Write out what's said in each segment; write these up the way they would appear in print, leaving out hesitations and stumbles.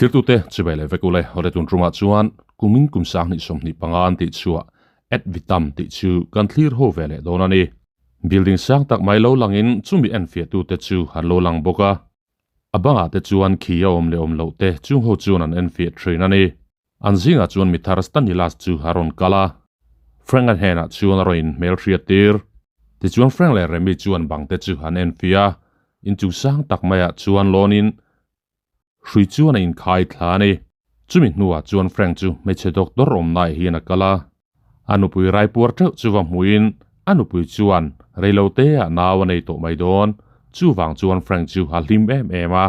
Thiltute chibai leh vek ule awle tun tumah chuan kumin kum sanghnih 25 an tih chhuah Ad Vitam tih chu kan thlir ho ve leh dawn a ni. Building sang tak mai lo langin chumi enfiahtute chu an lo lang bawk a. A bangah te chuan khi a awm leh awm loh te chung ho chuan an enfiah thin a ni. An zingah chuan mi thar Stanilas chu a rawn kal a. Frank-a hnenah chuan a rawn inhmelhriat tir. Tichuan Frank leh Remy chuan bang te chu an enfiah a, inchung sang tak maiah chuan lawnin hrui chuan a inkhai thla a ni. Chumi hnuah chuan Frank chu hmeichhe doctor awmnaah hian a kal a. A nupui raipuar teuh chu va hmuhin a nupui chuan reiloteah nau a nei tawh mai dawn. Chuvang chuan Frank chu a hlim em em a.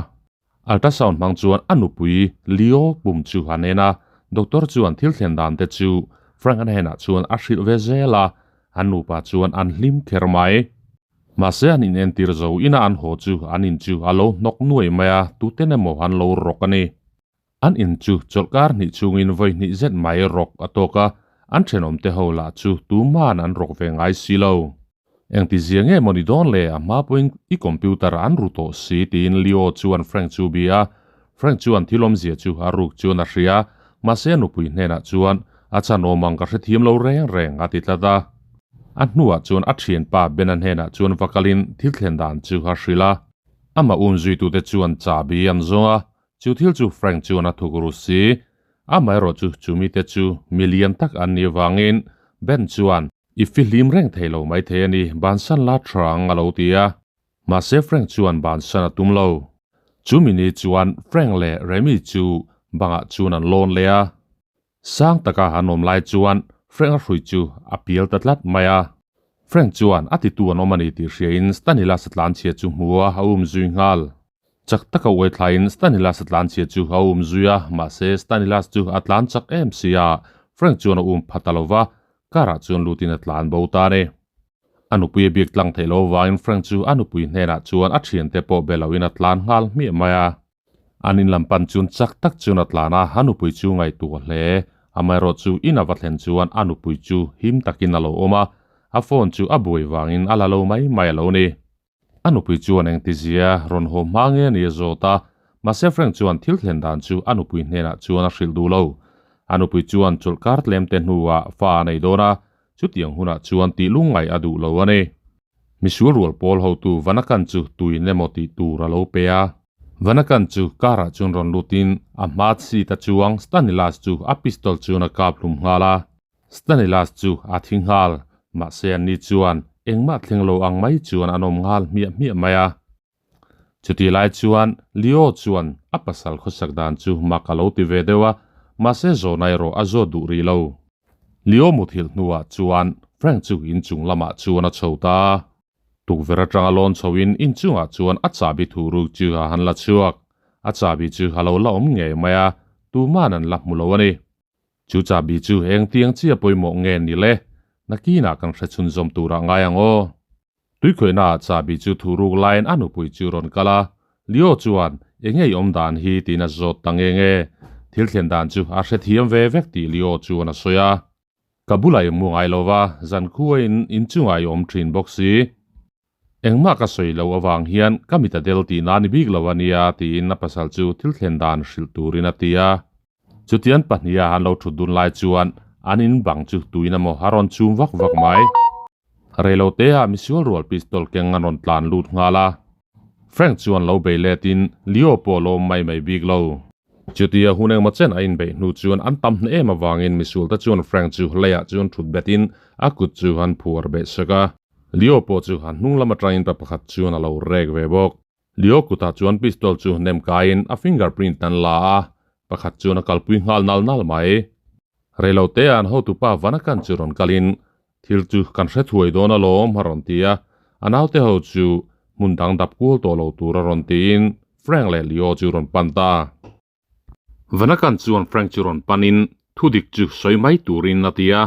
Ultrasound hmang chuan a nupui Leo pum chu a nen a, doctor chuan thil thlen dan te chu Frank a hnenah chuan a hrilh ve zel a, an nupa chuan an hlim kher mai. Mahse an inentir zo ina an haw chu an in chu a lo hnawk nuai mai a, tuten emaw an lo rawk a ni. An in chu chawlhkar hnih chungin vawi hnih zet mai rawk a tawk a, an thenawmte ho lah chu tuman an rawk ve ngai si lo. Engti zia nge maw ni dawn le, a hma pawhin i computer an ru tawh si tiin Leo chuan Frank chu bia a. Frank chuan thil awmzia chu a ruk chuan a hria, mahse a nupui hnenah chuan a chan awm ang ka hrethiam lo reng reng a ti tlat a. A hnuah chuan a thianpa Ben-a hnenah chuan va kalin thil thlen dan chu a hrilh a. Amah um zuitute chuan chahbi an zawng a, chu thil chu Frank chuan a thuk ru si. Amaherawhchu chumite chu mi lian tak an nih avangin Ben chuan I fihlim reng thei lo maithei a ni, bansan la tha ang a lo ti a. Mahse Frank chuan bansan a tum lo. Chu mini chuan Frank leh Remy chu bangah chuan an lawn leh a. Sang taka an awm lai chuan Frank a hrui chu a pial ta tlat mai a. Frank chuan a titu an awm a ni tih hriain Stanilas a tlanchhia chu hmu a, a um zui nghal. Chak taka uai thlaiin Stanilas a tlanchhia chu a um zui a, mahse Stanilas chu a tlan chak em si a, Frank chuan a um pha ta lo va, car ah chuan lutin a tlan bo ta a ni. A nupui a bik tlang theih lo vangin Frank chu a nupui hnenah chuan a thiante pawh be loin a tlan nghal hmiah mai a. An in lam pan chuan chak tak chuan a tlan a, a nupui chu ngaihtuah hle. Amaherawh chu in a va thlen chuan a nupui chu him takin a lo awm a, a phone chu a buai vangin a la lo mai mai a lo ni. A nupui chuan engtizia rawn haw hma nge ni a zawt a, mahse Frank chuan thil thlen dan chu a nupui hnenah chuan a hrilh duh lo. A nupui chuan chawlhkar tlemte hnuah fa a nei dawn a, chutiang hunah chuan tih lungngaih a duh lo a ni. Misual rual pawl hotu Vanakan chu tuin emaw tih tur a lo pe a. Vanakan chu car-ah chuan rawn lutin a hma seat a chuang Stanilas chu a pistol chuan a kap hlum nghal a. Stanilas chu a thi nghal, mahse anni chuan engmah thleng lo ang mai chuan an awm nghal hmiah hmiah mai a. Chutih lai chuan Leo chuan a pasal khawsak dan chu mak a lo ti ve deuh a, mahse zawhna erawh a zawt duh rih lo. Leo muthilh hnuah chuan Frank chu inchung lamah chuan a chho ta a. Tukverh atanga lawn chhoin inchungah chuan a chahbi thu ruk chu a han la chhuak. A chahbi chu a lo la awm ngei mai a, tuman an la hmu lo a ni. Chu chahbi chu eng tiang chia pawimawh nge ni le? Nakinah kan hre chhunzawm turah ngai ang aw. Tuikhuihnaah chahbi chu thu ruk laiin a nupui chu rawn kal a, Leo chuan eng nge i awm dan hi tiin a zawt ta nge nge. Thil thlen dan chu a hrethiam ve vek tih Leo chuan a sawi a. Ka bulah i mu ngai lo va, zankhuain inchungah i awm thin bawk si. Engmah ka sawi loh avang hian ka mit a del tih na ni bik lo a nia tiin a pasal chu thil thlen dan hrilh turin a ti a. Chutian pahniha an lo thut dun lai chuan an in bang chu tuin emaw a rawn chum vak vak mai. Reiloteah misual rual pistol keng an rawn tlan lut nghal a. Frank chuan lo bei letin Leo pawh a lawm mai mai bik lo. Chutia hun engmaw chen a inbeih hnu chuan an tam hne em avangin misualte chuan Frank chu leiah chuan thut betin a kut chu an phuar beh sek a. Leo pawh chu a hnung lam atangin pa pakhat chuan a lo rek ve bawk. Leo kutah chuan pistol chu nem kaiin a fingerprint an la a, pakhat chuan a kalpui nghal nal nal mai. Reilote an hotupa Vanakan chu rawn kalin thil chu kan hre thuai dawn alawm a rawn ti a, a naute ho chu hmun dang dap kual tawh lo tur a rawn tiin Frank leh Leo chu rawn pan ta. Vanakan chuan Frank chu rawn panin thudik chu sawi mai turin a ti a,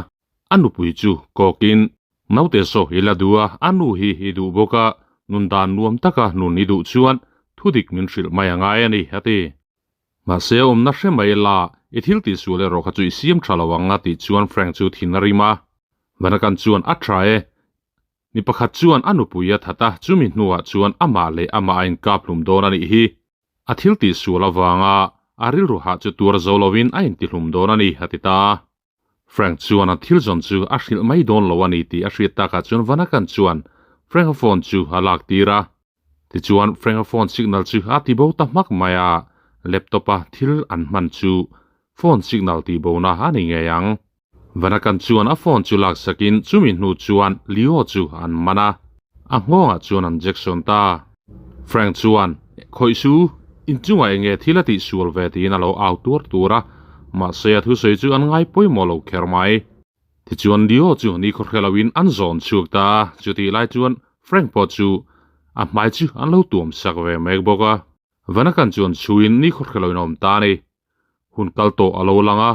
a nupui chu kawkin naute saw i la duh a, a nu hi i duh bawk a, nun dan nuam taka nun i duh chuan thudik min hrilh mai a ngai a ni a ti. Mahse a awmna hre mai la, i thil tih sual erawh kha chu i siam tha lo ang a tih chuan Frank chu thin a rim a. Vanakan chuan a tha e. Mi pakhat chuan a nupui a that a, chumi hnuah chuan amah leh amah a inkap hlum dawn a nih hi. A thil tih sual avanga A rilru hah chu tuar zo lovin a intihlum dawn a ni, a ti ta. Frank chuan a thil zawn chu a hrilh mai dawn lo a ni tih a hriat takah chuan Vanakan chuan Frank-a phone chu a lak tir a. Tichuan Frank-a phone signal chu a ti bo ta hmak mai a, laptop-a thil an hman chu phone signal tih bona a ni ngei ang. Vanakan chuan a phone chu lak sakin chumi hnu chuan Leo chu an man a, a nghawngah chuan an jection ta. Frank chuan, Khawih su, inchungah eng nge thil a tih sual ve tiin a lo au tuar tuar a, mahse a thusawi chu an ngai pawimawh lo kher mai. Tichuan Leo chu ni khawhre loin an zawn chhuak ta a, chutih lai chuan Frank pawh chu a hmai chu an lo tuam sak ve mek bawk a. Vanakan chuan chhuin ni khawhre loin a awm ta a ni. Hun kal tawh a lo lang a.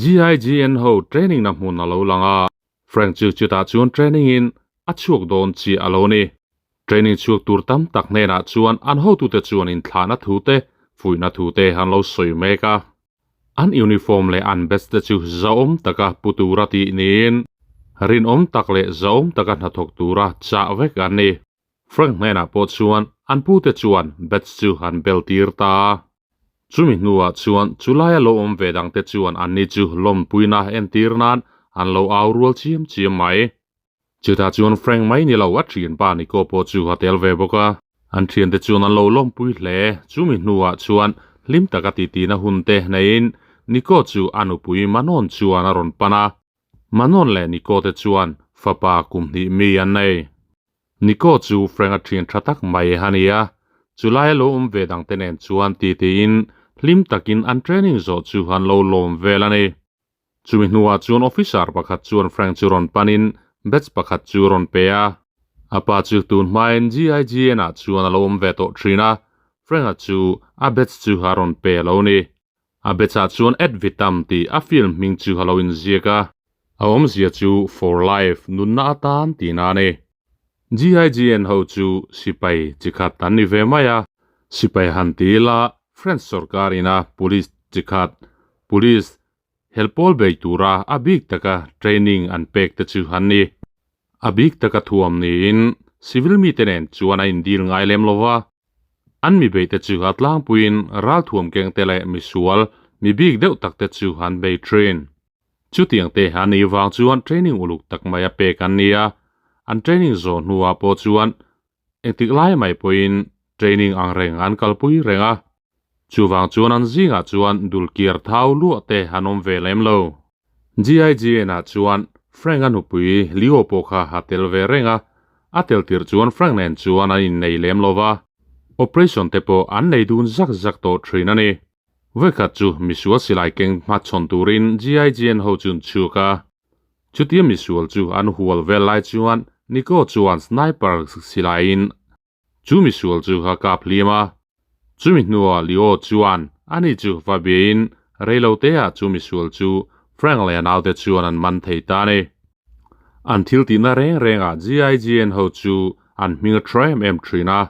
GIGN ho training na hmun a lo lang a. Frank chu chutah chuan training in a chhuak dawn chiah a lo ni. Training chhuak tur tam tak hnenah chuan an hotute chuan inthlahna thu te, fuihna thu te an lo sawi mek a. An uniform leh an badge te chu zahawm taka pu tura tih niin rinawm tak leh zahawm taka hnathawk tura chah vek an ni. Frank hnenah pawh chuan an pute chuan badge chu an bel tir ta a. Chumi hnuah chuan chulaia lo awm ve dangte chuan anni chu lawmpuina entir nan an lo au rual chiam chiam mai. Chutah chuan Frank mai ni lo a thianpa Nico pawh chu a tel ve bawk a. An thiante chuan an lo lawmpui hle. Chumi hnuah chuan hlim taka titina hun te neiin Nico chu a nupui Manon chuan a rawn pan a. Manon leh Nico te chuan fapa kum hnih mi an nei. Nico chu Frank a thian tha tak mai a ni a, chulai a lo awm ve dangte nen chuan titiin hlim takin an training zawh chu an lo lawm vel a ni. Chumi hnuah chuan officer pakhat chuan Frank chu rawn panin badge pakhat chu rawn pe a. A pa chu tun hmain GIGN ah chuan a lo awm ve tawh thin a, Frank-a chu a badge chu a rawn pe lo ni. A badge ah chuan Ad Vitam tih a film hming chu a lo inziak a. A awmzia chu For Life, nunna atan tihna a ni. GIGN ho chu sipai chi khat an ni ve mai a. Sipai han ti ila French sorkar ina police chi khat, police helpawl bei tura a bik taka training an pek te chu an ni. A bik taka thuam niin civil mite nen chuan a indil ngai lem lo va. An mi beihte chu a tlangpuiin ralthuam kengte leh misual mi bik deuh takte chu an bei thin. Chutiang te an nih vang chuan training uluk tak mai a pek an ni a, an training zawh hnuah pawh chuan engtik lai mai pawhin training ang reng an kalpui reng a, chuvang chuan an zingah chuan dulkiar thau luah te an awm ve lem lo. GIGN ah chuan Frank-a nupui Leo pawh kha a tel ve reng a, a tel tirh chuan Frank nen chuan an innei lem lo va, operation te pawh an nei dun zak zak tawh thin a ni. Vawikhat chu misual silai keng hmachhawn turin GIGN ho chu an chhuak a. Chutia misual chu an hual vel lai chuan Nico chuan sniper silaiin chu misual chu a kap hlim a. Chumi hnuah Leo chuan ani chu va biain reiloteah chu misual chu Frank leh a naute chuan an man thei ta a ni. An thil tihna reng rengah GIGN ho chu an hming a tha em em thin a.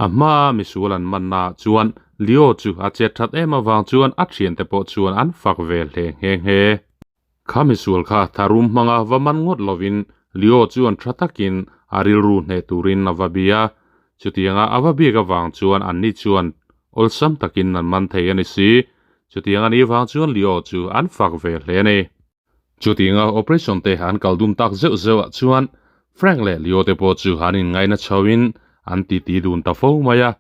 A hmaa misual an manna ah chuan Leo chu a chet that em avang chuan a thiante pawh chuan an fak ve hle nghe nghe. Kha misual kha tharum hmanga va man ngawt lovin Leo chuan tha takin a rilru hneh turin a va bia. Chutianga a va biak avang chuan anni chuan awlsam takin an man thei a ni si. Chutiang a nih vang chuan Leo chu an fak ve hle a ni. Chutinga operation te an kal dun tak zeuh zeuh ah chuan Frank leh Leo te pawh chu an inngaina chho in an titi dun ta fo mai a,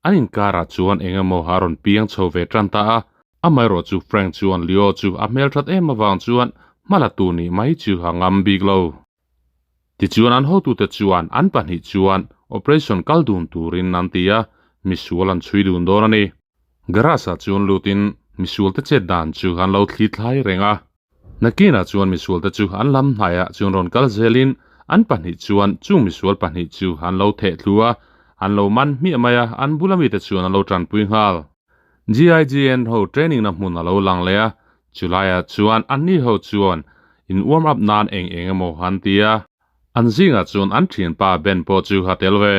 an inkar ah chuan eng emaw a rawn piang chho ve tan ta a, amaherawh chu Frank chuan Leo chu a hmelthat em avang chuan hmala tu nih mai chu a ngam bik lo. Tichuan an hotute chuan an pahnih chuan operation kal dun turin an ti a, misual an chhui dun dawn a ni. Garage ah chuan lutin misualte chet dan chu an lo thli thlai reng a. Nakinah chuan misualte chu an lam hnaiah chuan rawn kal zelin an pahnih chuan chung misual pahnih chu an lo theh thlu a, an lo man hmiah mai a, an bula mite chuan an lo tanpui nghal. GIGN ho training na hmun a lo lang leh a, Chulaiah chuan anni ho chuan in warm up nan eng eng emaw an ti a, an zingah chuan an thianpa Ben pawh chu a tel ve.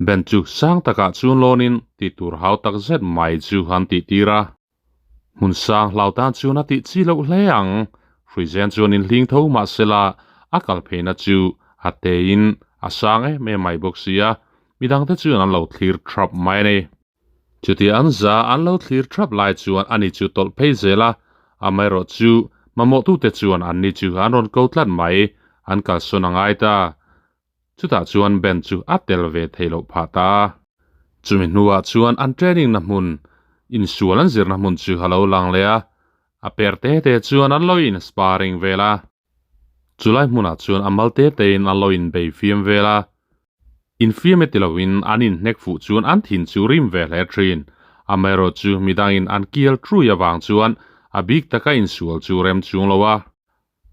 Ben chu sang takah chuan lawnin tih tur hau tak zet mai chu an tih tir a. Hmun sang hlau tan chuan a tih chi loh hle ang. Hruizen chuan inhling tho mahsela a kal pheina chu a teiin a sang em em mai bawk si a, midangte chuan an lo thlir thrap mai a ni. Chuti an za an lo thlir thap lai chuan ani chu tawlh phei zel a, amaherawh chu mamawhtute chuan anni chu an rawn ko tlat mai, an kalsawn a ngai ta. Chutah chuan Ben chu a tel ve thei loh phah ta. Chumi hnuah chuan an training na hmun, insual an zirna hmun chu a lo lang leh a, a per te te chuan an lo in sparring vel a. Chulai hmunah chuan a mal te tein an lo inbei fiam vel a, infiam e ti loin an inhnek fuh chuan an thin chu rim ve hle thin. Amaherawh chu midangin an kial ṭui avang chuan a bik taka insual chu rem chung lo a.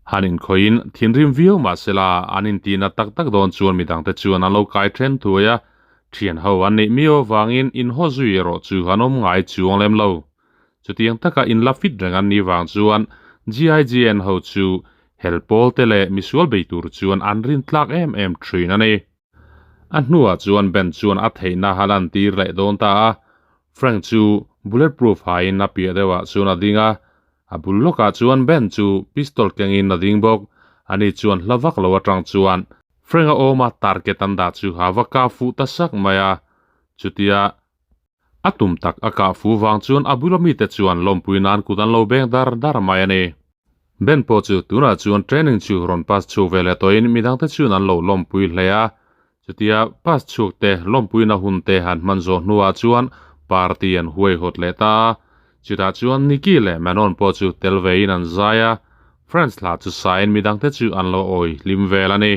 Han inkhawiin thinrim viau mah sela an intihna tak tak dawn chuan midangte chuan an lo kai then thuai a, thian ho an neih miau avangin inhaw zui erawh chu an awm ngai chuang lem lo. Chutiang taka inla fit reng an nih vang chuan GIGN ho chu hel pawl te leh misual bei tur chuan an rin tlak em em thin a ni. A hnuah chuan Ben chuan a theihna a lantir leh dawn ta a, Frank chu bulletproof hain a piah deuhah chuan a ding a, a bul lawkah chuan Ben chu pistol kengin a ding bawk. Ani chuan hla vak lo atang chuan Frank a awm a, target an dah chu a va kah fuh ta sak mai a, chutia A tum tak a kah fu vang chuan a bula mite chuan lawmpui nan kut an lo beng dar dar mai a ni. Ben pawh chu tunah chuan training chu rawn pass chhuak ve leh tawhin midangte chuan an lo lawmpui hle a. Chutia pass chhuak te lawmpuina hun te han hman zawh hnuah chuan party an huaihawt leh ta a. Chutah chuan Nicky leh Manon pawh chu tel vein an zai a, Friends hla chu sain midangte chu an lo awi hlim vel a ni.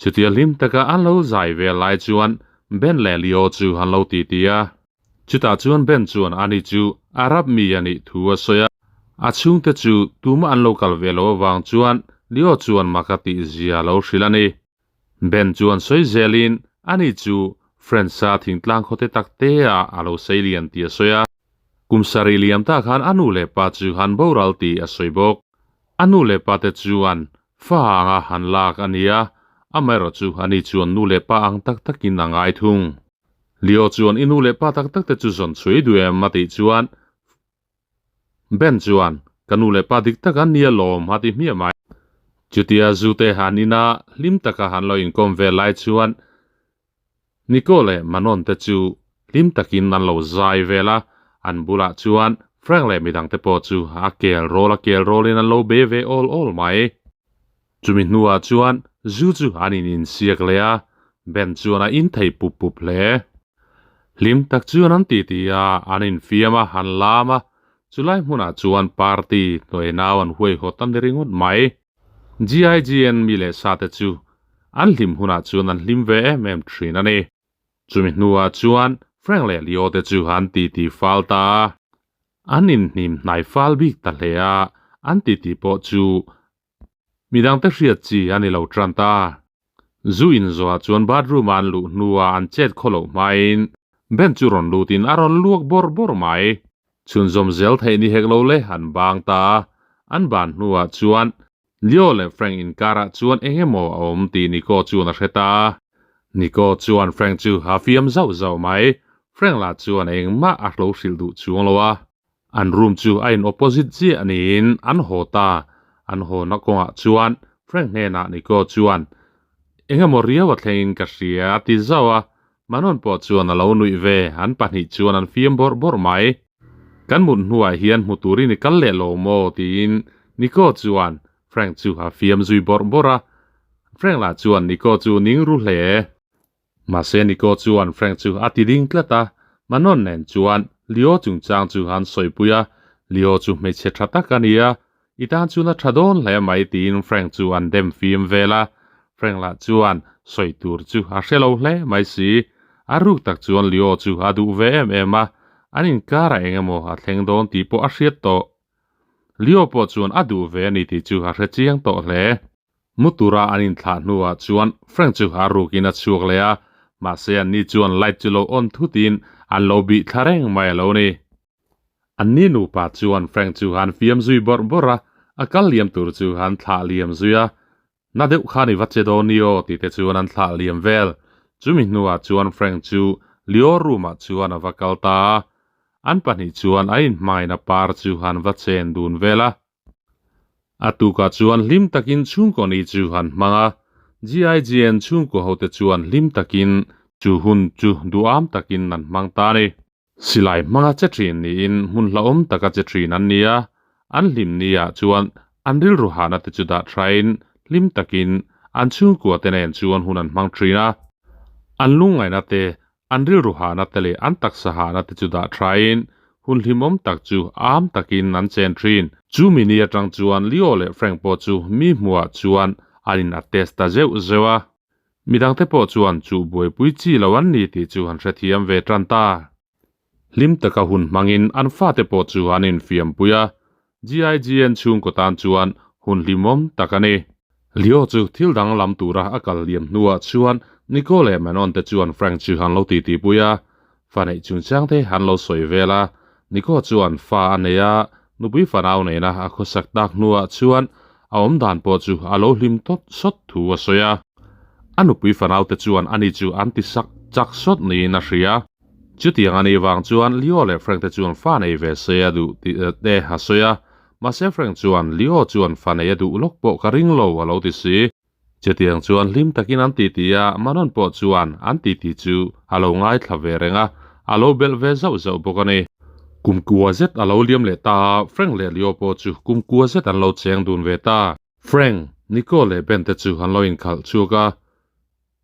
Chutia hlim taka an lo zai vel lai chuan Ben leh Leo chu an lo ti ti a. Chutah chuan Ben chuan ani chu Arab mi a nih thu a sawi a. A chhungte chu tumah an lo kal ve lo avang chuan Leo chuan mak a tih zia a lo hrilh a ni. Ben chuan sawi zelin ani chu Friends-a thingtlang khawte tak te ah a lo sei lian tih a sawi a. Kum sarih liam ta khan a nu leh pa chu han boral tih a sawi bawk. A nu leh pa te chuan fa anga han lak a ni a, amaherawh chu ani chuan nu leh pa ang tak takin a ngai thung. Leo chuan i nu leh pa tak tak te chu zawn chhui duh em a tih chuan Ben chuan ka nu leh pa dik tak an nia lawm a ti hmiah mai. Chutia zute han ina hlim taka han lo inkawm vel lai chuan Nico leh Manon te chu hlim takin an lo zai vel a, an bulah chuan Frank leh midang te pawh chu a kel rawl a kel rawlin an lo be ve awl awl mai. Chumi hnuah chuan zu chu an in insiak leh a, Ben chuan a in thei pup pup hle. Hlim tak chuan an titi a, an infiam a, an lam a, chulai hmunah chuan party hnuai nau an huaihawt a ni ringawt mai. GIGN mi leh sa te chu an hlim hunah chuan an hlim ve em em thin a ni. Chumi hnuah chuan Frank leh Leo te chu an titi fal ta a, an inhnim hnai fal bik ta hle a, an titi pawh chu midangte hriat chi a ni lo tan ta. Zu inzawhah chuan bathroom-a an luh hnuah an chet khaw loh hmain Ben chu rawn lutin a rawn luak bawrh bawrh mai. Chhunzawm zel theih ni hek lo le an bang ta a, an ban hnuah chuan Leo leh Frank inkarah chuan eng emaw a awm tih Nico chuan a hre ta a. Nico chuan Frank chu a fiam zauh zauh mai, Frank lah chuan engmah a hlo hrilh duh chuang lo a. An room chu a in opposite chiah niin an haw ta, an hawna kawngah chuan Frank hnenah Nico chuan eng emaw riau a thlengin ka hria a ti zauh a, Manon pawh chuan a lo nuih ve, an pahnih chuan an fiam bawrh bawrh mai. Kan mut hnuah hian hmu turin i kal leh lo maw? tiin Nico chuan Frank chu a fiam zui bawrh bawrh a. Frank lah chuan Nico chu ning ru hle. Mahse Nico chuan Frank chu a ti ding tlat a, Manon nen chuan Leo chungchang chu an sawipui a, Leo chu hmeichhe tha tak a ni a, I tan chuan a tha dawn hle mai tiin Frank chu an dem fim vel a, Frank lah chuan sawi tur chu a hre lo hle mai si. A ruk tak chuan Leo chu a duh ve em em a, an inkarah eng emaw a thleng dawn tih pawh a hriat tawh. Leo pawh chuan a duh ve a ni tih chu a hre chiang tawh hle. Mu tura an inthlah hnuah chuan Frank chu a rukin a chhuak leh a, mahse anni chuan light chu lo on thutin an lo bih thla reng mai a lo ni. Anni nupa chuan Frank chu han fiam zui bawrh bawrh a, a kal liam tur chu han thlah liam zui a. Na deuh khan i va che dawn ni aw tih te chuan an thlah liam vel. Chumi hnuah chuan Frank chu Leo room ah chuan a va kal ta a. An pahnih chuan a inhmaina par chu han va chen dun vel a. A tukah chuan hlim takin chhungkaw ni chu han hmang a, GIGN chhungkaw hote chuan hlim takin chu hun chu duham takin an hmang ta a ni. Silai hmanga che thin niin hmun hlauhawm taka che thin an ni a, an hlim niah chuan an rilru hahna te chu dah thain hlim takin an chhungkua te nen chuan hun an hmang thin a. An lungngaihna te, an rilru hahna te leh an taksa hahna te chu dah thain hun hlimawm tak chu am takin an chen thin. Chu mi ni atang chuan Leo leh Frank pawh chu mi hmuhah chuan an in a test ta zeuh zeuh a. Midangte pawh chuan chuh buaipui chi lo an ni tih chu an hrethiam ve tan ta. Hlim taka hun hmangin an fate pawh chu an infiampui a, GIGN chhungkaw tan chuan hun hlimawm tak a ni. Leo chu thil dang lam tura a kal liam hnuah chuan Nico leh Manon te chuan Frank chu an lo titipui a, fa neih chungchangte an lo sawi vel a. Nico chuan fa a nei a, nupui fanau nena a khawsak tak hnuah chuan a awmdan pawh chu a lo hlim tawt sawt thu a sawi a. A nupui fanaute chuan ani chu an ti sak chak sawt niin a hria. Chutiang a nih vang chuan Leo leh Frank te chuan fa nei ve se a duh tih te a sawi a, mahse Frank chuan Leo chuan fa nei a duh lawk pawh ka ring lo a lo ti si. Chutiang chuan hlim takin an titi a, Manon pawh chuan an titi chu a lo ngaithla ve reng a, a lo belh ve zauh zauh bawk a ni. Kum kua zet a lo liam leh ta a, Frank leh Leo pawh chu kum kua zet an lo cheng dun ve ta. Frank, Nico leh Ben te chu an lo inkhalh chhuak a,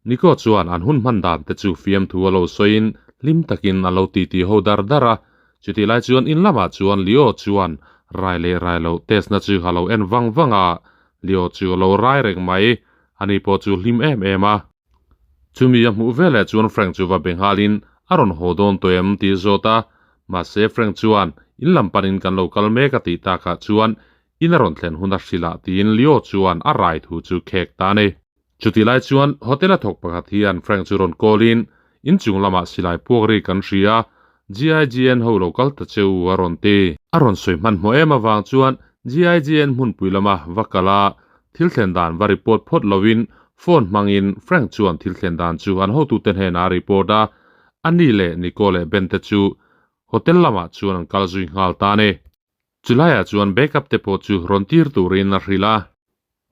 Nico chuan an hun hman dan te chu fiamthu a lo sawiin hlim takin a lo titi ho dar dar a, chutih lai chuan in lamah chuan Leo chuan rai leh rai loh test na chu a lo en vang vang a, Leo chu a lo rai reng mai, ani pawh chu hlim em em a. Chumi a hmuh veleh chuan Frank chu va be nghalin a rawn haw dawn tawh em tih zawt a, mahse Frank chuan in lam panin kan lo kal mek a tih takah chuan in a rawn thlen hun a hrilh ah tiin Leo chuan a rai thu chu khek ta a ni. Chutih lai chuan hotel a thawk pakhat hian Frank chu rawn call in, inchung lamah silai puak ri kan hria, GIGN ho lo kal ta che u a rawn ti. A rawn sawi hmanhmawh em avang chuan GIGN hmunpui lama va kal a, thil thlen dan va report phawt lovin phone hmangin Frank chuan thil thlen dan chu an hotute hnenah a report a, ani leh Nico leh Ben te chu hotel lamah chuan an kal zui nghal ta a ni. Chulaiah chuan backup te pawh chu rawn tir turin a hrilh a.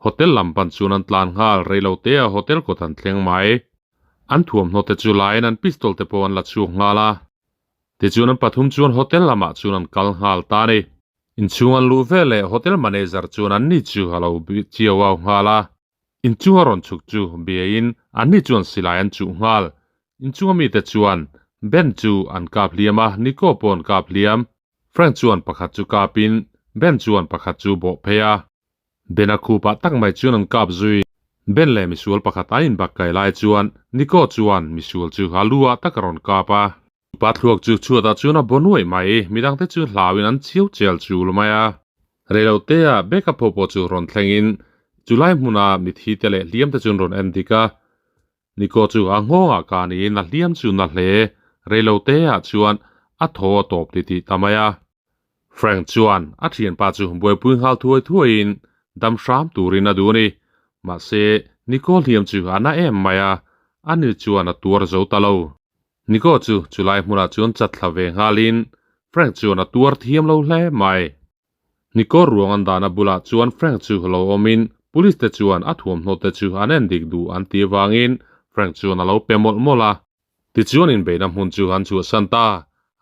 Hotel lam pan chuan an tlan nghal rei lo te a hotel kawt an thleng mai. An thuamhnaw te chu laiin an pistol te pawh an la chhuak nghal a. Tichuan an pathum chuan hotel lamah chuan an kal nghal ta a ni. Inchhung an luh veleh hotel manager chuan an ni chu a lo chiau au nghal a. Inchung a rawn chhuk chu biain an ni chuan silai an chuh nghal. Inchunga mite chuan Ben chu an kap hliam a, Nico pawh an kap hliam. Frank chuan pakhat chu kapin Ben chuan pakhat chu bawh phei a. Ben a khupah tak mai chuan an kap zui. Ben leh misual pakhat an inbak kai lai chuan Nico chuan misual chu a lu ah tak a rawn kap a. Pa thluak chu chhuatah chuan a baw nuaih mai, midangte chu hlauin an chiau chial chul mai a. Reilotea Becca pawh pawh chu rawn thlengin chulai hmuna mithi te leh hliam te chuan rawn en dik a. Nico chu a nghawngah ka niin a hliam chu na hle, reiloteah chuan a thaw a tawp titih ta mai a. Frank chuan a thianpa chu buaipui nghal thuai thuaiin dam hram turin a duh a ni. Mahse, Nico hliam chu a na em mai a, ani chuan a tuar zo ta lo. Nico chu chulai hmunah chuan chat thla ve nghalin Frank chuan a tuar thiam lo hle mai. Nico ruang an dahna bulah chuan Frank chu lo awmin police te chuan a thuamhnaw te chu an en dik duh an tih avangin Frank chuan a lo pe mawlh mawlh a. Tichuan inbeihna hmun chu an chhuahsan ta.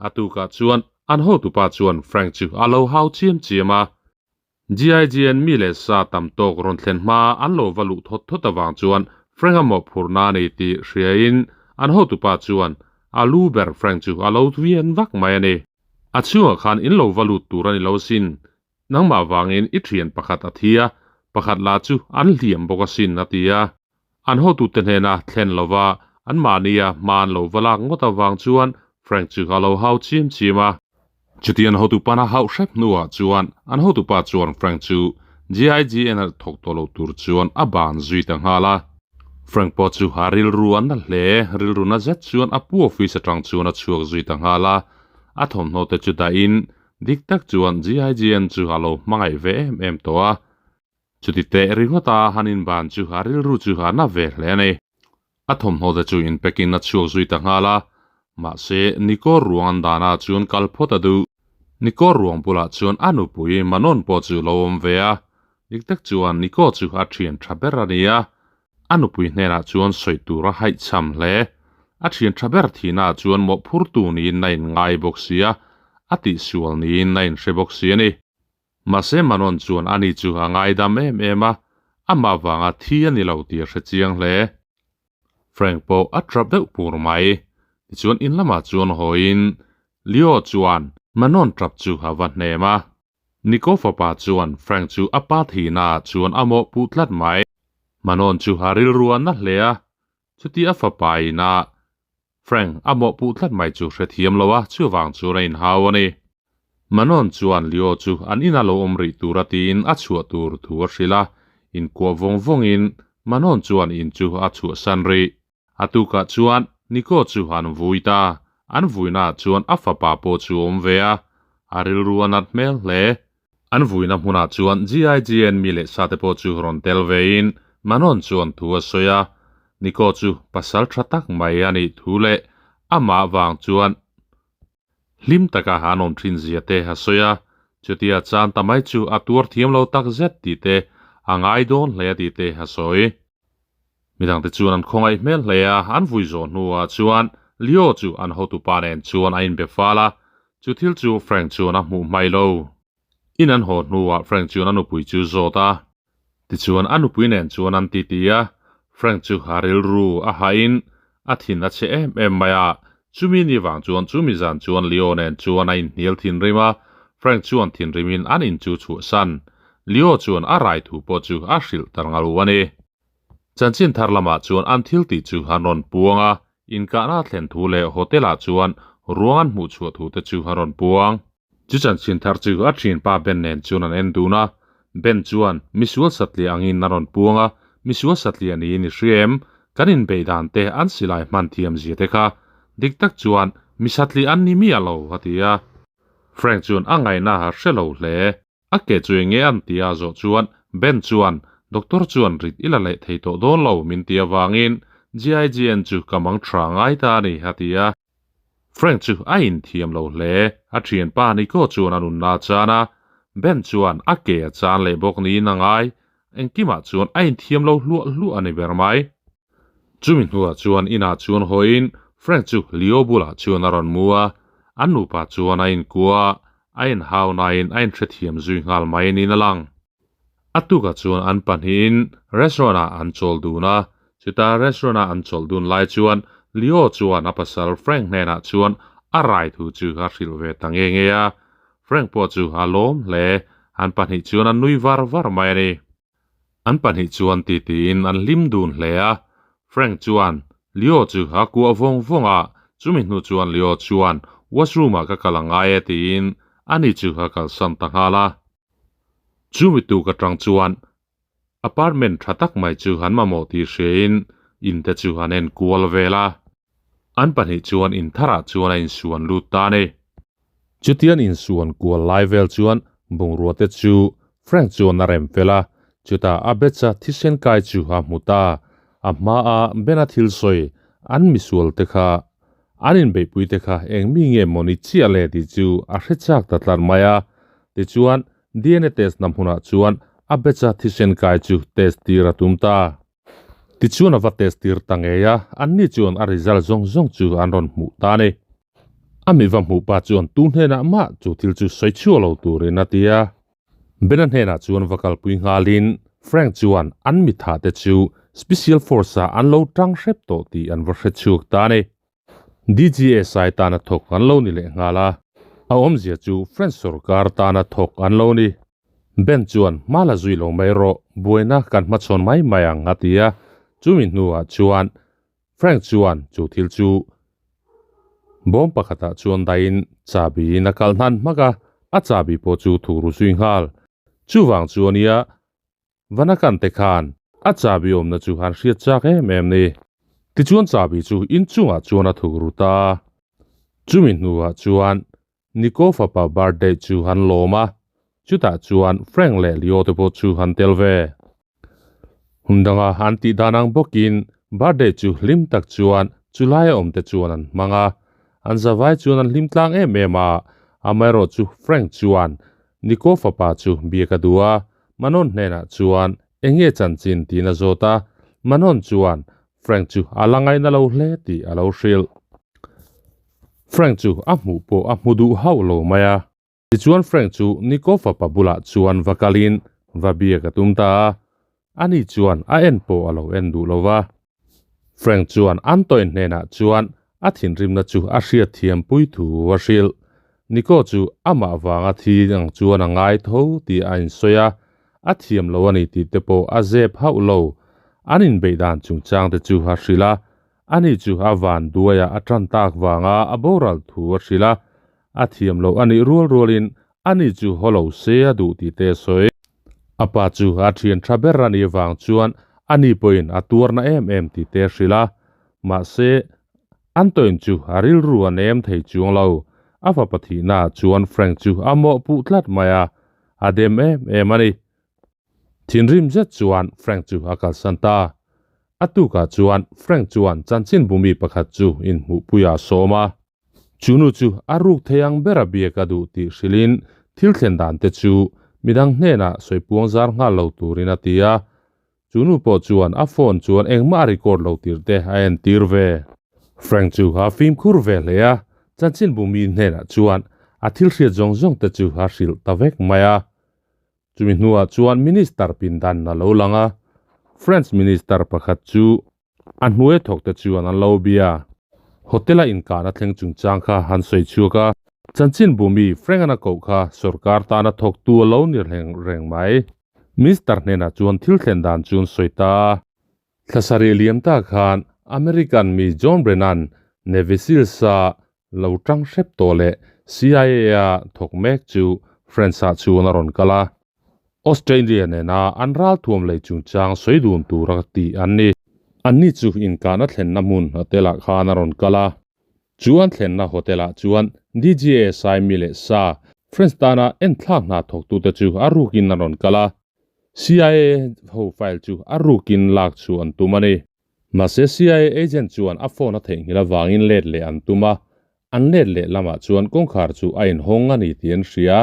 A tukah chuan an hotupa chuan Frank chu a lo hau chiam chiam a. GIGN mi leh sa tam tawk rawn thlen hma an lo va luh thawt thawt avang chuan Frank a mawhphurhna a ni tih hriain an hotupa chuan a lu ber Frank chu a lo vian vak mai a ni. A chhungah khan in lo va lut tur a ni lo sin. Nangmah vangin i thian pakhat a thi a, pakhat lah chu an hliam bawk asin a ti a. An hotute hnena thlen lova anmahnia hma an lo va lak ngawt avang chuan Frank chu a lo hau chim chim a. Chuti an hotupan a hauh hrep hnuah chuan an hotupa chuan Frank chu GIGN a thawk tawh lo tur chuan a ban zui ta nghal a. Frank pawh chu a rilru a na hle, rilru na zet chuan a pu office atang chuan a chhuak zui ta nghal a. A thawmhnaw te chu dahin dik tak chuan GIGN chu a lo hmangaih ve em em tawh a. Chuti teh ringawt a han inban chu a rilru chu a na ve hle a ni. A thawmhnaw te chu inpekin a chhuak zui ta nghal a, mahse Nico ruang an dana chuan kal phawt a duh. Nico ruang bulah chuan a nupui Manon pawh chu lo awm ve a, dik tak chuan Nico chu a thian tha ber a ni a, a nupui hnenah chuan sawi tur a haihchham hle. A thian tha ber thihna ah chuan mawhphurtu niin a inngai bawk si a, a tihsual niin a inhre bawk si a ni. Mahse Manon chuan ani chu a ngaidam em em a, amah vanga thi a ni lo tih a hre chiang hle. Frank pawh a trap deuh pur mai. Tichuan in lamah chuan hawiin Leo chuan Manon trap chu a va hnem a. Nico fapa chuan Frank chu a pa thihna ah chuan a mawhpuh tlat mai. Manon chu a rilru a na hle a, chuti a fapa ina Frank a mawhpuh tlat mai chu hrethiam lo a, chuvang chuan a inhau a ni. Manon chuan Leo chu an ina lo awm rih tura tiin a chhuah tur thu a hrilh a, inkuah vawng vawngin Manon chuan in chu a chhuahsan rih. A tukah chuan Nico chu an vui ta, an vuinaah chuan a fapa pawh chu a awm ve a, a rilru a nat hmel hle. An vuina hmunah chuan GIGN mi leh sate pawh chu rawn tel vein Manon chuan thu a sawi a, Nico chu pasal tha tak mai a nih thu leh amah vang chuan hlim taka an awm thin zia te a sawi a, chutia chan ta mai chu a tuar thiam lo tak zet tih te a ngai dawn hle tih te a sawi. Midangte chuan an khawngaih hmel hle a, an vui zawh hnuah chuan Leo chu an hotupa nen chuan a inbe fal a, chu thil chu Frank chuan a hmuh hmai lo. In an haw hnuah Frank chuan a nupui chu zawt a. Tichuan a nupui nen chuan an titi a, Frank chu a rilru a hahin a thin a chhe em em mai a, chumi ni vang chuan chumi zan chuan Leo nen chuan a inhnial thinrim a, Frank chuan thinrimin an in chu chhuahsan. Leo chuan a rai thu pawh chu a hrilh ta ngalo a ni. Chanchin thar lamah chuan an thil tih chu an rawn puang a, inkahna a thlen thu leh hotel ah chuan ruang an hmuh chhuah thu te chu an rawn puang. Chu chanchin thar chu a thianpa Ben nen chuan an en dun a, Ben chuan misual satliah angin a rawn puang a, misual satliah niin i hria em? Kan inbeih dan te an silai hman thiam zia te kha dik tak chuan mi satliah an ni miah lo a ti a. Frank chuan a ngaihna a hre lo hle. A ke chu enge an ti a zawh chuan Ben chuan Doctor chuan rit i la leh thei tawh dawn lo min ti avangin GIGN chu ka mang tha ngai ta a ni a ti a. Frank chu a inthiam lo hle, a thianpa Nico chuan a nunna a chan a, Ben chuan a ke a chan leh bawk niin a ngai, engkimah chuan a inthiam lo hluah hluah a ni ber mai. Chumi hnuah chuan inah chuan hawiin Frank chu Leo bulah chuan a rawn mu a, an nupa chuan a inkua a, a inhau nain a inhrethiam zui nghal mai niin a lang. A tukah chuan an pahnihin restaurant ah an chawl dun a, chuta restaurant a an chawlh dun lai chuan Leo chuan a pasal Frank hnenah chuan a rai thu chu a hrilh ve ta nge nge a, Frank pawh chu a lawm hle, an pahnih chuan an nui var var mai a ni. An pahnih chuan titiin an hlim dun hle a, Frank chuan Leo chu a kuah vawng vawng a, chumi hnu chuan Leo chuan washroom ah ka kal a ngai e tiin ani chu a kalsan ta nghal a. Chumi tuk atang chuan apartment tha tak mai chu an mamawh tih hriain in te chu an en kual vel a, an pahnih chuan in tharah chuan a insuan lut ta a ni. Chutian insuan kual lai vel chuan bungrua te chu Frank chuan a rem fel a, chutah a betsa thisen kai chu a hmu ta. A hmaa Bena thil sawi an misual te kha An inbeihpui te kha eng mi nge maw ni chiah le tih chu a hre chak ta tlat mai a. Tichuan, DNA test na hmunah chuan a batch-a thisen kai chu test tir a tum ta. Tichuan a va test tir ta ngei a, anni chuan a result zawng zawng chu an rawn hmuh ta a ni. A mi va hmuh pa chuan tu hnenah mah chu thil chu sawi chhuak lo turin a ti a. Bena hnenah chuan va kalpui nghalin Frank chuan an mitha te chu Special Force-ah an lo tang hrep tawh tih an va hre chhuak ta a ni. DGSI tana thawk an lo ni leh nghal a, a awmzia chu French sorkar tana thawk an lo ni. Ben chuan hma la zui lo mai rawh, buaina kan hmachhawn mai mai ang a ti a, chumi hnuah chuan Frank chuan chu thil chu bawm pakhatah chuan dahin chahbiin a kalh hnan hmak a, a chahbi pawh chu thuk ru zui nghal. Chuvang chu a nia, Vanakan te khan a chahbi awmna chu han hriat chak em em ni. Tichuan chahbi chu inchungah chuan a thuk ru ta. Chumi hnuah chuan Nico fapa birthday chu han lawm a, chutah chuan Frank leh Leo te pawh chu han tel ve. Hun danga an tih dan ang bawkin birthday chu hlim tak chuan chulaia awm te chuan an hmang a, an zavai chuan an hlim tlang em em a, amaherawh chu Frank chuan Nico fapa chu biak a duh a, Manon hnenah chuan eng nge chanchin tiin a zawt a, Manon chuan Frank chu a la ngaina lo hle tih a lo hrilh. Frank chu a hmuh pawh a hmu duh hauh lo mai a. Tichuan Frank chu Nico fapa bulah chuan va kalin va biak a tum ta a, ani chuan a en pawh a lo en duh lo va. Frank chuan Antoine hnenah chuan a thinrimna chu a hriatthiam pui thu a hrilh. Nico chu amah vanga thi ang chuan a ngai tho tih a insawi a, a thiam lo a ni tih te pawh a zep hauh lo. An inbeih dan chungchang te chu a hrilh a, ani chu a van duaia a tan tak vanga a boral thu a hrilh a, a thiam loh a nih rual rualin ani chu haw lo se a duh tih te a sawi. A pa chu a thian tha ber a nih vang chuan ani pawhin a tuarna em em tih te a hrilh a, mahse Antoine chu a rilru a nem thei chuang lo. A fapa thihnaah chuan Frank chu a mawhpuh tlat mai a, a dem em em a ni. Thinrim zet chuan Frank chu a kalsan ta. A tukah chuan Frank chuan chanchinbumi pakhat chu inhmuhpuiah a sawm a. Chu nu chu a ruk thei ang ber a biak a duh tih hrilhin thil thlen dan te chu midang hnenah sawipuang zar nghal lo turin a ti a. Chu nu pawh chuan a phone chuan engmah a record lo tir te a entir ve. Frank chu a fimkhur ve hle a, chanchinbu mi hnenah chuan a thil hriat zawng zawng te chu a hrilh ta vek mai a. Chumi hnuah chuan minister pindan a lo lang a, French minister pakhat chu A hnuai thawk te chuan an lo bia. Hotel a inkahna thleng chungchang kha han sawi chhuak a. Chanchinbu mi Frank-an a koh kha sorkar tana thawktu a lo ni reng reng mai. Minister hnenah chuan thil thlen dan chu an sawi ta a. Thla sarih liam ta khan American mi John Brennan Navy Seals-a lo tang hrep tawh leh CIA-a thawk mek chu France-ah chuan a rawn kal a. Australia nena an ralthuam lei chungchang sawi dun tura tih an ni. Anni chu inkahna thlenna hmun hotel-ah khan a rawn kal a. Chu an thlenna hotel-ah chuan DGASI mi leh sa, France tana enthlak hna thawktute chu a rukin an rawn kal a. CIA ho file chu a rukin lak chhuah an tum a ni. Mahse CIA agent chuan a phone a theihnghilh avangin let leh an tum a, an let leh lamah chuan kawngkhar chu a inhawng a ni tih an hria.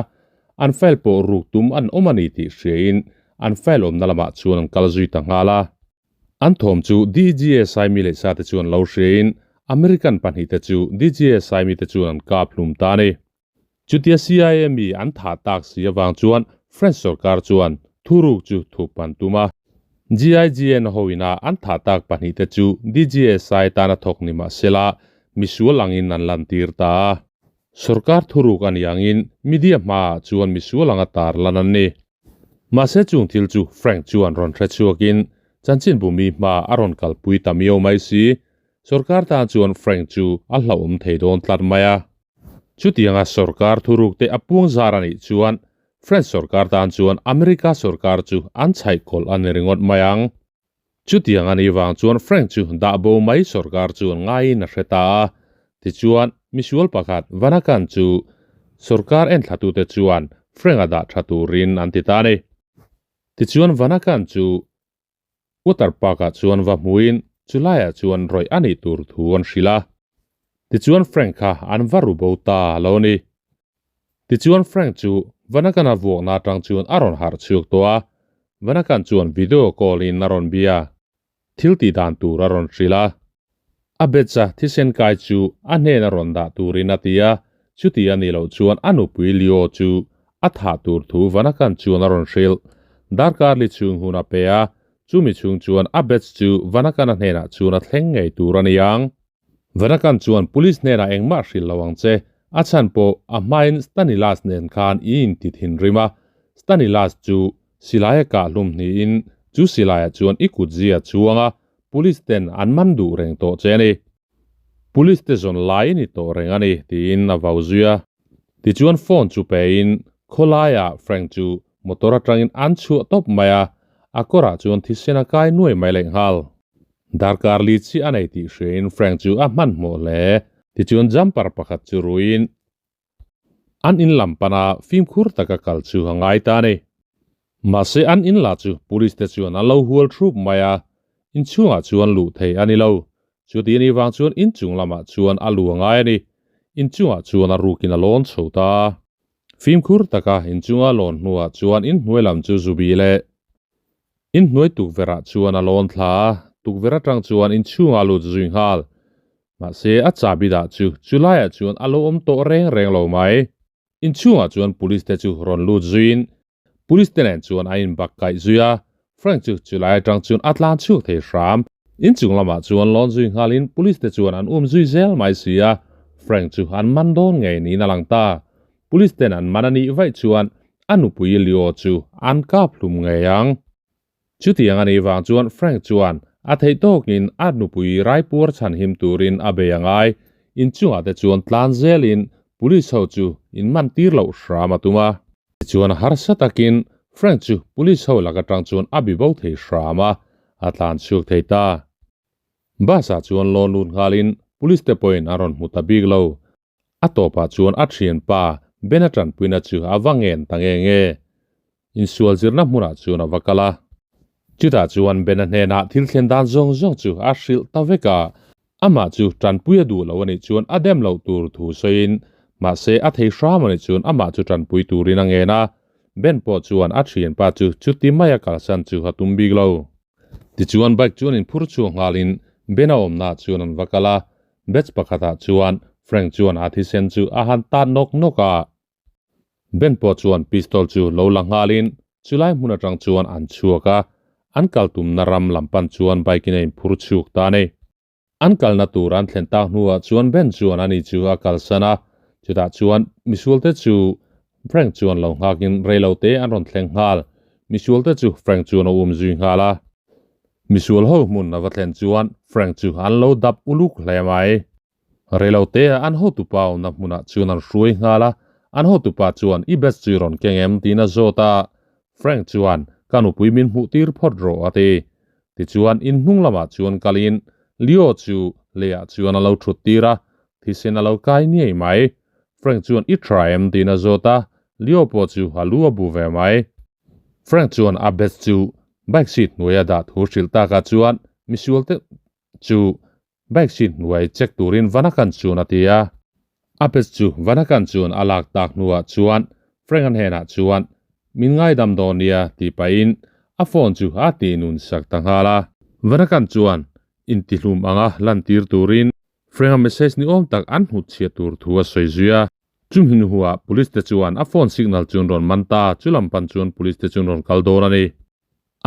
An file pawh ruk tum an awm a ni tih hriain an file awmna lamah chuan an kal zui ta nghal a. An thawm chu DGSI mi leh sate chuan lo hriain American pahnihte chu DGSI mite chuan an kap hlum ta a ni. Chutia CIA mi an thah tak si avang chuan French sorkar chuan thuruk chu thup an tum a. GIGN hoina an thah tak pahnihte chu DGSI tana thawk ni mah sela misual angin an lantir ta a. Sorkar thuruk a nih angin media hmaah chuan misual anga tar lan an ni. Mahse chung thil chu Frank chuan rawn hre chhuakin chanchinbu mi hma a rawn kalpui ta miau mai si. Sorkar tan chuan Frank chu a hlauhawm thei dawn tlat mai a. Chutianga sorkar thuruk te a puang zar a nih chuan French sorkar tan chuan America sorkar chu an chhaih kawlh a ni ringawt mai ang. Chutiang a nih vang chuan Frank chu dah bo mai sorkar chuan ngaiin a hre ta a. Tichuan, misual pakhat Vanakan chu sorkar enthlatute chuan Frank a dah tha turin an ti ta a ni. Tichuan Vanakan chu Water Park ah chuan va hmuin chulaiah chuan rawih a nih tur thu an hrilh a. Tichuan Frank kha an va ru bo ta a lo ni. Tichuan Frank chu Vanakan-a vuakna atang chuan a rawn harh chhuak tawh a, Vanakan chuan video call in a rawn bia. Thil tih dan tur a rawn hrilh a. A betsa thisen kai chu a hnen a rawn dah turin a ti a, chuti a nih loh chuan a nupui Leo chu a thah tur thu Vanakan chuan a rawn hrilh. Darkar li chhung hun a pe a, chumi chhung chuan a bets chu Vanakan-a hnenah chuan a thleng ngei tur a ni ang. Vanakan chuan police hnenah engmah hrilh lo ang che, a chhan pawh a hmain Stanilas nen khan i inti thinrim a, Stanilas chu silai a kah hlum hnihin chu silaiah chuan i kutzia a chuang a, Police ten an man duh reng tawh che a ni. Police te zawn lai i ni tawh reng a ni, tiin a vau zui a. Tichuan phone chu pein khawlaiah Frank chu motor atangin an chhuah tawp mai a, a kawrah chuan thisen a kai nuai mai leh nghal. Darkar li chiah a nei tih hriain Frank chu a hmanhmawh hle. Tichuan jumper pakhat chu ruiin An in lam pana fimkhur taka kal chu a ngai ta a ni. Mahse an in lah chu police te chuan an lo hual thup mai a, inchhungah chuan luh thei a ni lo. Chuti a nih vang chuan inchung lamah chuan a lu a ngai a ni. Inchungah chuan a rukin a lawn chho ta a. Fimkhur taka inchunga lawn hnuah chuan inhnuai lam chu zubi leh inhnuai tukverhah chuan a lawn thla a. tukverh atang chuan inchhungah a lut zui nghal. Mahse a chahbi dah chu chulaiah chuan a lo awm tawh reng reng lo mai. Inchhungah chuan police te chu rawn lut zuiin police te nen chuan a inbak kaih zui a, Frank chu chulai atang chuan a tlan chhuak thei hram. Inchung lamah chuan lawn zui nghalin police te chuan an um zui zel mai si a, Frank chu an man dawn ngei niin a lang ta. Police ten an man a nih vaih chuan a nupui Leo chu an kap hlum ngei ang. Chutiang a nih vang chuan Frank chuan a theih tawkin a nupui raipuar chhanhim turin a bei a ngai. Inchungah te chuan tlan zelin police ho chu in man tir loh hram a tum a. Tichuan harsa takin Frank chu police ho lak atang chuan a bi bo thei hram a, a tlan chhuak thei ta. Bus ah chuan lawn lut nghalin police te pawhin an rawn hmu ta bik lo. A tawpah chuan a thianpa Bena tanpuina chu a va ngen ta nge nge. Insual zirna hmunah chuan a va kal a. Chutah chuan Bena hnenah thil thlen dan zawng zawng chu a hrilh ta vek a. Amah chu tanpui a duh lo a nih chuan a dem loh tur thu sawiin, mahse a thei hram a nih chuan amah chu tanpui turin a ngen a. Ben pawh chuan a thianpa chu chuti maia kalsan chu a tum bik lo. Tichuan bike chuan inphur chhuak nghalin Bena awmnaah chuan an va kal a. Batch pakhatah chuan Frank chuan a thisen chu a han tan nawk nawk a. Ben pawh chuan pistol chu lo la nghalin chulai hmun atang chuan an chhuak a, an kal tumna ram lam pan chuan bike in a inphur chhuk ta a ni. An kalna tur an thlen tak hnuah chuan Ben chuan ani chu a kalsan a, chutah chuan misualte chu Frank chuan lo nghakin reilote an rawn thleng nghal. Misualte chu Frank chuan a um zui nghal a. Misual ho hmun a va thlen chuan Frank chu an lo dap uluk hle mai. Reilote ah an hotupa awmna hmunah chuan an hruai nghal a, an hotupa chuan i best chu i rawn keng em tiin a zawt a. Frank chuan ka nupui min hmuh tir phawt rawh a ti. Tichuan in hnung lamah chuan kalin Leo chu leiah chuan a lo thut tir a, thisen a lo kai ngei mai. Frank chuan i tha em tiin a zawt a, Leo pawh chu a lu a bu ve mai. Frank chuan a best chu bike seat hnuaia dah thu hrilh takah chuan misual te chu bike seat hnuai check turin Vanakan chuan a ti a. A best chu Vanakan chuan a lak tak hnuah chuan Frank-a hnenah chuan min ngaidam dawn nia tih pahin a phone chu a ti nun sak ta nghal a. Vanakan chuan intihlum anga lantir turin Frank-a message ni awm tak an hnut chhiat tur thu a sawi zui a. Chu hminhuah police te chuan a phone signal chu an rawn man ta, chu lam pan chuan police te chu an rawn kal dawn a ni.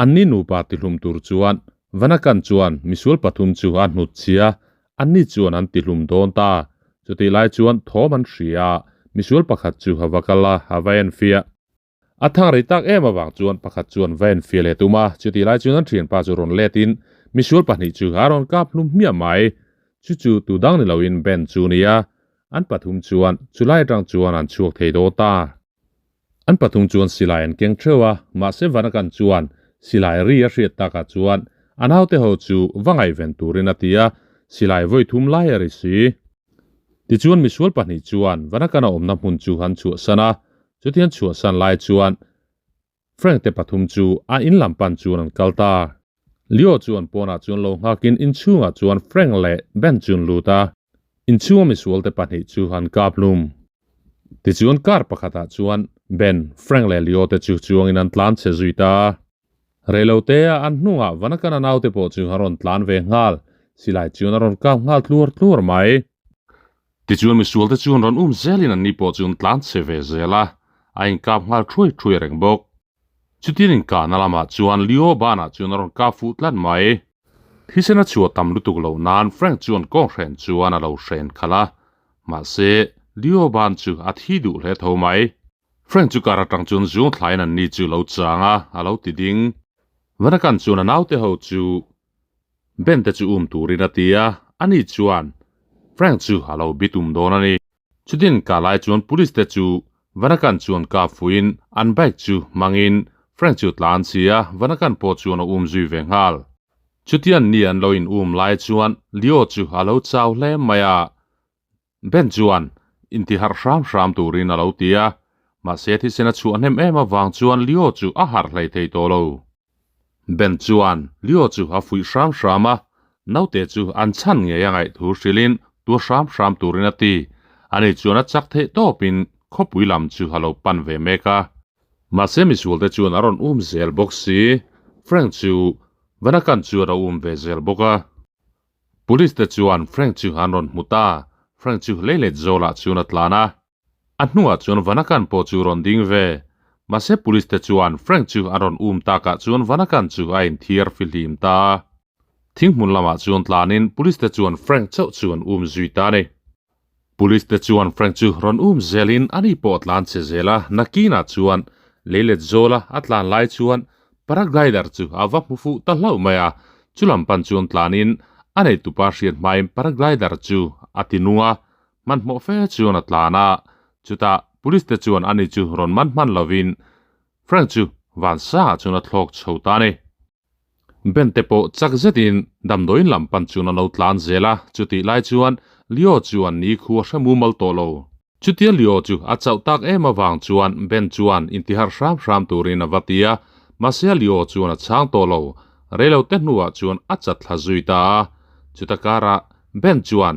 Anni nupa tihlum tur chuan Vanakan chuan misual pathum chu a hnut chhia, anni chuan an tihlum dawn ta. Chutih lai chuan thawm an hria a, misual pakhat chu a va kal a, a va enfiah. A thang rei tak em avang chuan pakhat chuan va enfiah leh tum a, chutih lai chuan an thianpa chu rawn let in misual pahnih chu a rawn kap hlum hmiah mai. Chu chu tu dang ni loin Ben chu nia, an pathum chuan chulai atang chuan an chhuak thei dawn ta. An pathum chuan silai an keng theuh a, mahse Vanakan chuan silai ri a hriat takah chuan a naute ho chu va ngaihven turin a ti a, silai vawi thum lai a ri si. Tichuan misual pahnih chuan Vanakana awmna hmun chu an chhuahsan a, chutiang chhuahsan lai chuan Frank te pathum chu a in lam pan chuan an kal ta. Leo chuan pawnah chuan lo nghakin inchhungah chuan Frank leh Ben chu an lut a, inchhunga misual te pahnih chu an kap hlum. Tichuan car pakhatah chuan Ben, Frank leh Leo te chu chuangin an tlan chhe zui ta. Reilote a an hnungah Vanakana naute pawh chu a rawn tlan ve nghal, silai chuan a rawn kap nghal tluar tluar mai. Tichuan misual te chuan rawn um zelin anni pawh chu an tlan chhe ve zel a, a inkap nghal thuai thuai reng bawk. Chutin inkahna lamah chuan Leo banah chuan a rawn kap fuh tlat mai. Thisen a chhuah tam lutuk loh nan Frank chuan kawnghren chuan a lo hren khalh a, mahse Leo ban chu a thi duh hle tho mai. Frank chu kar atang chuan zung thlain anni chu lo chang a, a lo ti ding. Vanakan chuan a naute ho chu Ben te chu um turin a ti a, ani chuan Frank chu a lo bi tum dawn a ni. Chutin ka lai chuan police te chu Vanakan chuan ka fuiin an bike chu hmangin Frank chu tlan si a, Vanakan pawh chuan a um zui ve nghal. Chutian ni an lo in um lai chuan Leo chu a lo chau hle mai a, Ben chuan intiharh hram hram turin a lo ti a, mahse thisen a chhuah hnem em avang chuan Leo chu a harh hlei thei tawh lo. Ben chuan Leo chu a fuih hram hram a, naute chu an chhan ngei a ngaih thu hrilhin tua hram hram turin a ti. Ani chuan a chak theih tawpin khawpui lam chu a lo pan ve mek a. Mahse misualte chuan a rawn um zel bawk si. Frank chu. Vanakan chuan a um ve zel bawk a. Police te chuan Frank chu an rawn hmu ta. Frank chu leilet zawlah chuan a tlan a. A hnungah chuan Vanakan pawh chu rawn ding ve. Mahse police te chuan Frank chu an rawn um takah chuan Vanakan chu a inthiar fihlim ta a. Thinghmun lamah chuan tlanin police te chuan Frank chauh chu an um zui ta a ni. Police te chuan Frank chu rawn um zelin ani pawh a tlan che zel a, nakinah chuan leilet zawla a tlan lai chuan paraglider chu a va hmu fuh ta hlauh mai a, chulam pan chuan tlanin a neitupa hriat hmain paraglider chu a ti nung a, hmanhmawh fe chuan a tlan a, chutah police te chuan ani chu rawn man hman lovin Frank chu vansangah chuan a thlawk chho ta a ni. Ben te pawh chak zetin damdawiin lam pan chuan a lo tlan zel a, chutih lai chuan Leo chuan ni khu a hre mumal tawh lo. Chutia Leo chu a chauh tak em avang chuan Ben chuan intiharh hram hram turin a va ti a, mahse Leo chuan a chhang tawh lo. Reilo te hnuah chuan a chat thla zui ta a, chuta karah Ben chuan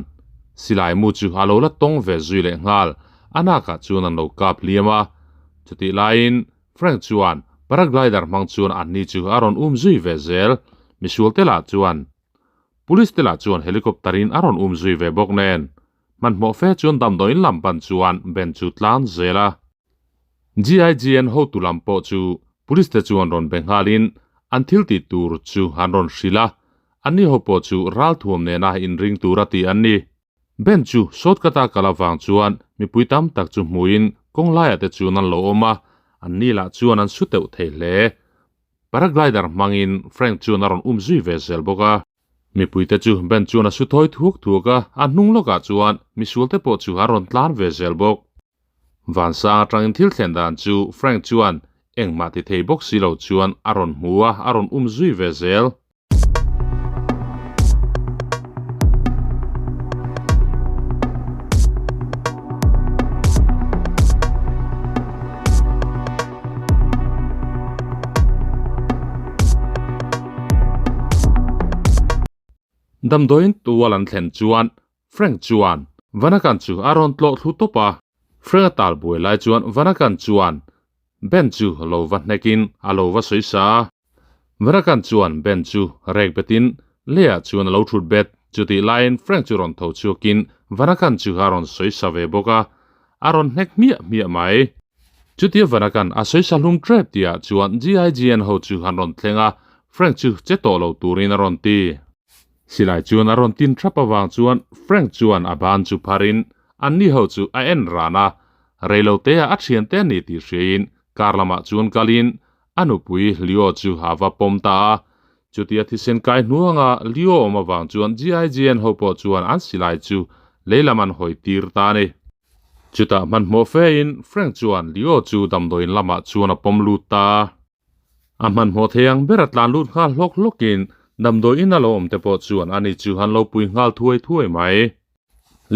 silai mu chu a lo la tawng ve zui leh nghal, a nakah chuan an lo kap hliam a, chutih laiin Frank chuan paraglider hmang chuan anni chu a rawn um zui ve zel. Misual te lah chuan Police te lah chuan helicopter in a rawn um zui ve bawk nen. Hmanhmawh fe chuan damdawiin lam pan chuan Ben chu tlan zel a. GIGN hotu lam pawh chu Police te chuan rawn be nghalin an thil tih tur chu an rawn hrilh a. Anni ho pawh chu ralthuam nena inring tura tih an ni. Ben chu shortcut a kal avang chuan mipui tam tak chu hmuin kawng laiah te chuan an lo awm a, an ni lah chuan an su teuh thei hle. Paraglider hmangin Frank chuan a rawn um zui ve zel bawk a. Mipui te chu Ben chuan a su thawi thuak thuak a, a hnung lawkah chuan misual te pawh chu a rawn tlan ve zel bawk. Vansang atangin thil thlen dan chu Frank chuan engmah ti thei bawk si lo chuan a rawn hmu a, a rawn um zui ve zel. Damdawiin tual an thlen chuan Frank chuan Vanakan chu a rawn tlawh thlu tawp a. Frank a tal buai lai chuan Vanakan chuan Ben chu lo va hnekin a lo va sawi sa a. Vanakan chuan Ben chu rek betin leiah chuan a lo thut bet. Chutih laiin Frank chu rawn tho chhuakin Vanakan chu a rawn sawi sa ve bawk a. A rawn hnek hmiah hmiah mai. Chutia Vanakan a sawi sa hlum tep tihah chuan GIGN ho chu an rawn thleng a, Frank chu che tawh lo turin a rawn ti. Silai chuan a rawn tin thap avang chuan Frank chuan a ban chu pharin anni ho chu a en ran a, reilote ah a thiante a ni tih hriain car lamah chuan kalin a nupui Leo chu a va pawm ta a. Chutia thisen kai hnuanga Leo awm avang chuan GIGN ho pawh chuan an silai chu leilam an hawi tir ta a ni. Chutah hmanhmawh fein Frank chuan Leo chu damdawiin lamah chuan a pawm lut ta a. A hmanhmawh thei ang ber a tlan lut nghal hlawk hlawkin damdawi in a lo awm te pawh chuan ani chu han lo pui nghal thuai thuai mai.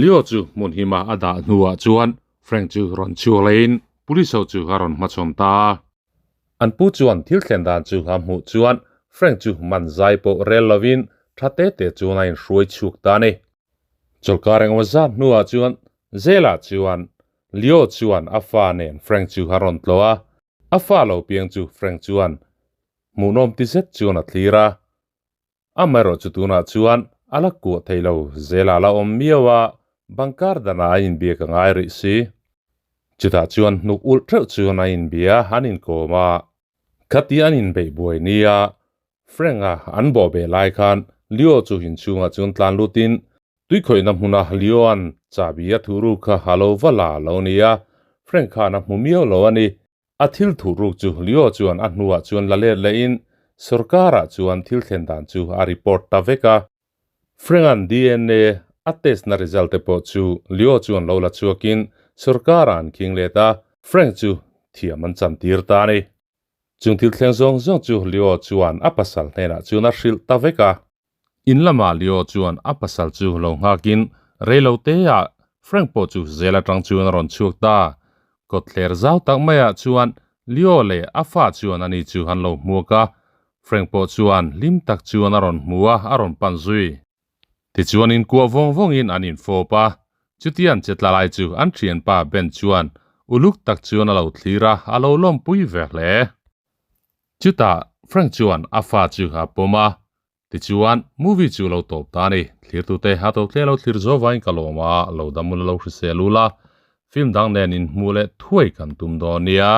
Leo chu hmun hima a dah hnuah chuan Frank chu rawn chhuak lehin police ho chu a rawn hmachhawn ta a. An pu chuan thil thlen dan chu a hmuh chuan Frank chu man zai pawh rel lovin tha te te chuan a inhruai chhuak ta a ni. Chawlhkar engemaw zat hnuah chuan Zela chuan Leo chuan a fa nen Frank chu a rawn tlawh a, A fa lo piang chu Frank chuan hmuhnawm ti zet chuan a thlir a, amaherawh chu tunah chuan a la kuah thei lo, zela la awm miau a, bangkar danah a inbiak a ngai rih si. Chutah chuan hnuk ulh theuh chuan a inbia an inkawm a, khati an inbeih buai nia Frank-a an bawh beh lai khan Leo chu inchhungah chuan tlan lutin Tuikhawihna hmuna Leo-a'n chahbi a thuh ruk kha a lo va la lo nia, Frank khan a hmu miau lo a ni. A thil thuh ruk chu Leo chuan a hnuah chuan la let lehin sorkarah chuan thil thlen dan chu a report ta vek a. Frank-a'n DNA a test na result te pawh chu Leo chuan lo la chhuakin sorkarah an khing let a, Frank chu thiam an chantir ta a ni. Chung thil thleng zawng zawng chu Leo chuan a pasal hnenah chuan a hrilh ta vek a. In lamah Leo chuan a pasal chu lo nghakin reilo teah Frank pawh chu zel atang chuan a rawn chhuak ta. Kawtthler zau tak maiah chuan Leo leh a fa chuan ani chu an lo hmuak a, Frank pawh chuan hlim tak chuan a rawn hmu a, a rawn pan zui. Tichuan inkuah vawng vawngin an infawp a, chutiang che tla lai chu an thianpa Ben chuan uluk tak chuan a lo thlir a, a lo lawmpui ve hle. Chutah Frank chuan a fa chu a pawm a, tichuan movie chu lo tawp ta a ni. Thlirtute a to tle lo thlir zo vain ka lawm a, lo dam ula lo hrisel ula, film dang nen inhmuh leh thuai kan tum dawn nia.